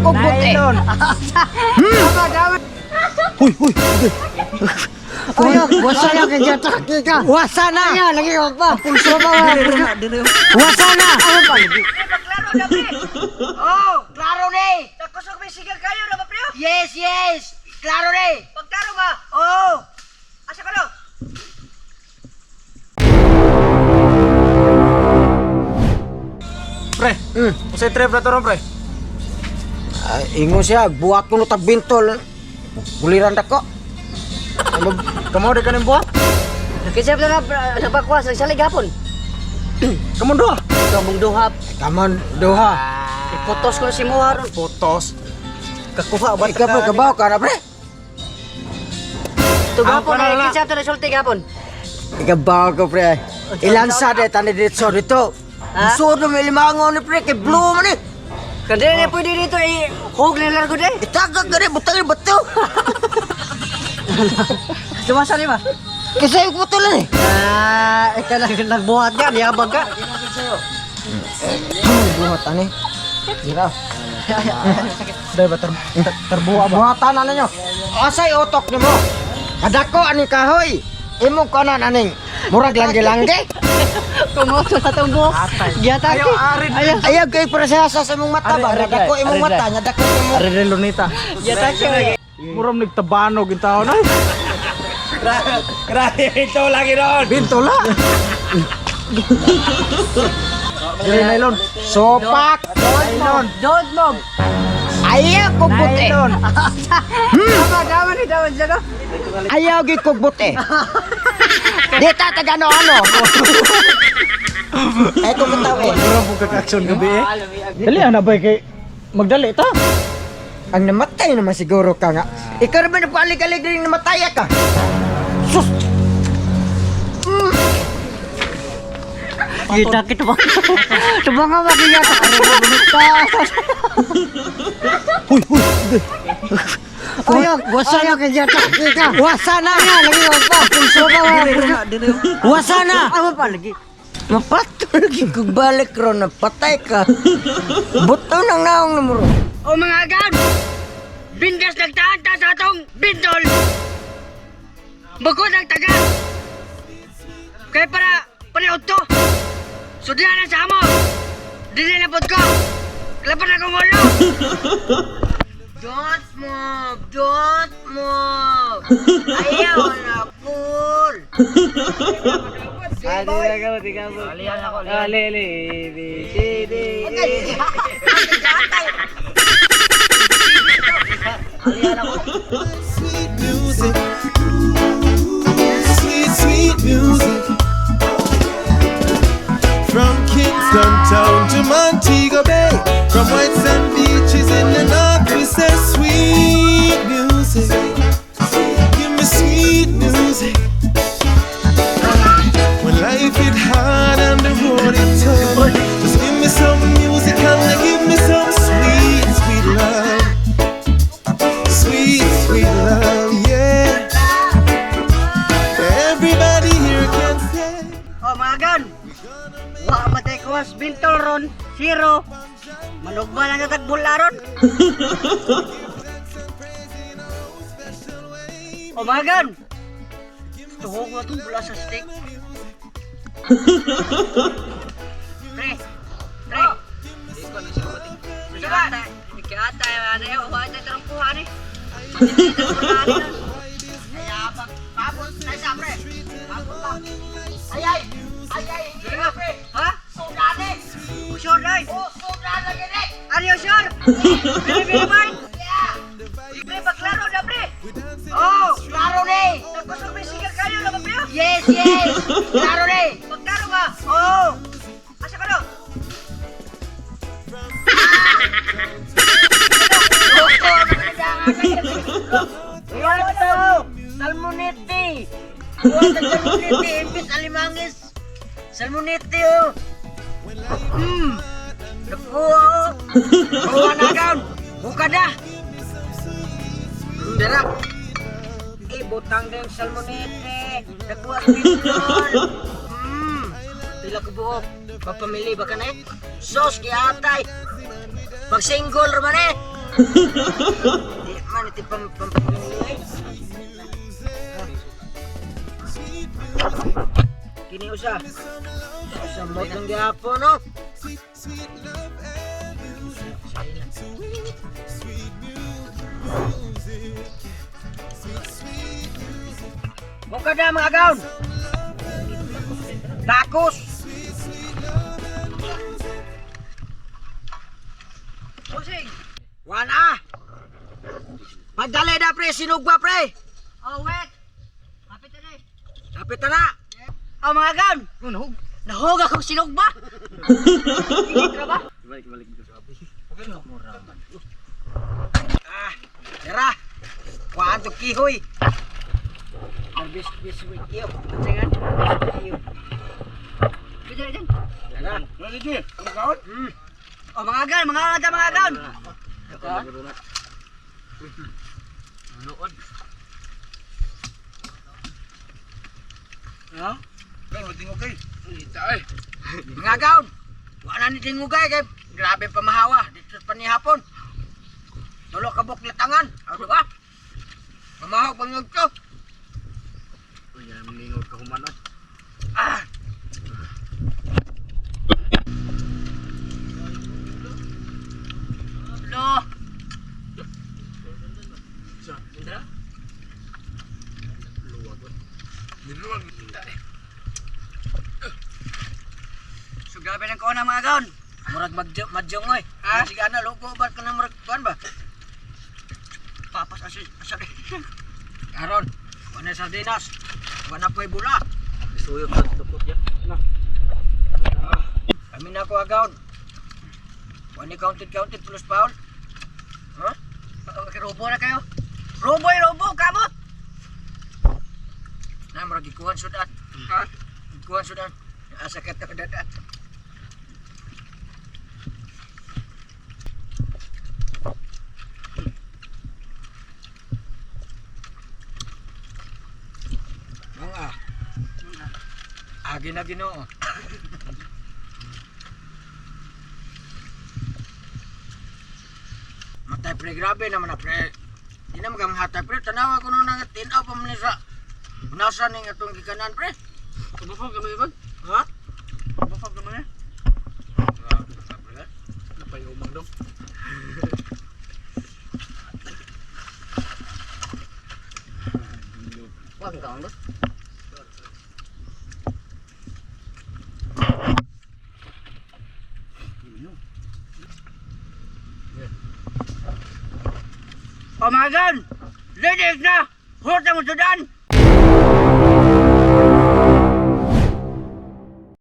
kog buti. Nylon. Huy, huy. Ayaw, wasa na kay atake ka. Wasa na. Ayaw, lagi ko pa. Pulso pa. Wasa na. Ano pa lagi? Klaro na, pre. Oh, klaro ni. Nagkusog may sigal kayo na ba, pre? Yes, yes. Klaro ni. Pagklaro ba? Oh. Asa ka no? Pre, usay trip na to ron, pre. Ay, ingon siya, buhat ko no tag bintol. Buliran dako. Kamo di kanin buhat? Kasi na sa bakwas nagsalig hapon. Kamo duha. Kamong duha. Kamon duha. Iputos ko na si Muha ron. Putos. Kakuha ba? Ikaw pa kabaw ka na, pre. Tugapon Ah, ay wala. kinsa to resulti gapon. Ikabaw ko, pre. Ilansa de tani dito dito. Ha? Suod na may limangon ni pre kay blue man ni. Kandi na pwede dito i hog na largo de. Itagag gani butang ni bato. Dumasa ni ba? Kasi yung bato lang eh. Ah, ikaw lang nagbuhat ka, yabag ka. Buhat ani. Dira. Dai ba terbuha ba? Buhatan na ninyo. Asay utok nimo. Kadako aning kahoy. Imong kanan aning murag langge-langge. Kumoto sa tong buhok. Giatake. Ayaw, arid. Ayaw. Ayaw kay presesa sa imong mata ba. Ari, ari, Nadako ari, imong ari, mata, nadako imong Ari rin lunita. Giatake. Muram nagtabanog yung tao na. Grabe, ito lagi ron. Binto la. Dili nylon. sopak. Nylon. Don't move. Ayaw kog buti. Nylon. Tama, tama ni tama siya no. Ayaw gyud kog buti. Di ta taga ano. Ay kung kataw eh. Muram po kaka-action gabi eh. Dali ana ba kay magdali ta. Ang namatay naman siguro ka nga. Ikaw naman nagpalig-alig rin namatay ka. Sus! Giatake to ba? Tuba nga ba giatake. Huy, huy. Ayaw, wasa na kay atake ka. Wasa na. Ayaw, lagi ko pa. Pulso pa. Wasa na. Ano pa lagi? Mapatol kung balik ron na patay ka. Buto nang naong numero. O mga agad! Bindas nagtaanta sa atong bintol! Bukod ang taga! Kaya para paniod to! Sudyan na sa amo! Dili na pod ko! Lapan na kong ulo! Don't move! Don't move! Ayaw na cool! Sweet music. Sweet, sweet music. From Kingston Town to Montego Bay. From white sand beaches in the north, we say sweet music. Give me sweet music. When life it hard and the road it tough, just give me some music and give me some sweet, sweet love. Sweet, sweet love, yeah. Everybody here can say. O mga gan! Wa matay kuwas bintol ron! Zero! Manugma lang natag bula ron! O mga gan! Tuhog na itong bula sa stick. Pre! Pre! Susuka! Ikiata! Ano yun? Huwag tayo tarong kuha ni. Ay, ay! Ay, ay! Hindi na, pre! Ha? Sudane! Usyor na eh! Oh, sudane lagi ni! Are you sure? Very, very fine. Pre, paklaro na, pre. Oh, klaro ni! Nagkusog may sigal kayo na ba, pre? Yes, yes! Klaro ni! Pagklaro ba? Oh! Asa ka no? Wato! Salmonete! Wato salmonete! Imbis alimangis! Salmonete oh! Naku oh! Kuha na down! Buka na! Dara! Ibutang din salmonete! Nakuha sa bintol! Pila ko buok. Papamili ba ka na eh? Sos, giatay! Pag single raman eh! Di man iti pam pam pam. Kini usa. Usa mo kang gihapon no. Sweet love and music. Sweet, sweet music. Sweet, sweet music. Buka na mga gaon. Takos. Pusing. Wana. Pagdali na pre, sinugba pre. Oh wait. Kapit na eh. Kapit na na. Oh mga gaon. Nahog. Nahog akong sinugba. Ah, tara. Kuhaan to kihoy. Narbis bis with you. Tingan. Kiyo. Pwede din. Tara. Oh mga gaon, mga gaon, mga gaon. Ha? Mga gaon. Wala ni tingugay kay grabe pamahawa dito pa ni hapon. Tulo ka buk latangan. Ano ba? Pamahaw pangog to. Ah. Lo. So grabe ng kuha mga gaon. Murag madyong oy. Ha? Sige ana loko ba ka na murag kuan ba? Papas asin asa. Karon, wala sardinas. Wala po'y bula. Isuyot sa dukot ya. Kami na ako agaw. Wala counted counted plus Paul. Ha? Robo na kayo. Robo ay robo kamot. Na murag gikuhan sudan. Ha? Gikuhan sudan. Asa ka to dadat. Mga. Agi na Ginoo. Matay pre, grabe naman na pre. Di na magamhatay pre, tanawa ko nung nga tinaw pa man ni sa nasa ning atong gikanan pre. Kabufog kami ba? Ha? Kabufog kami eh. Grabe ka, pre. Napayumang dong. Wag kaon ba? Oh mga gaon, ladies na, hurot ang sudan.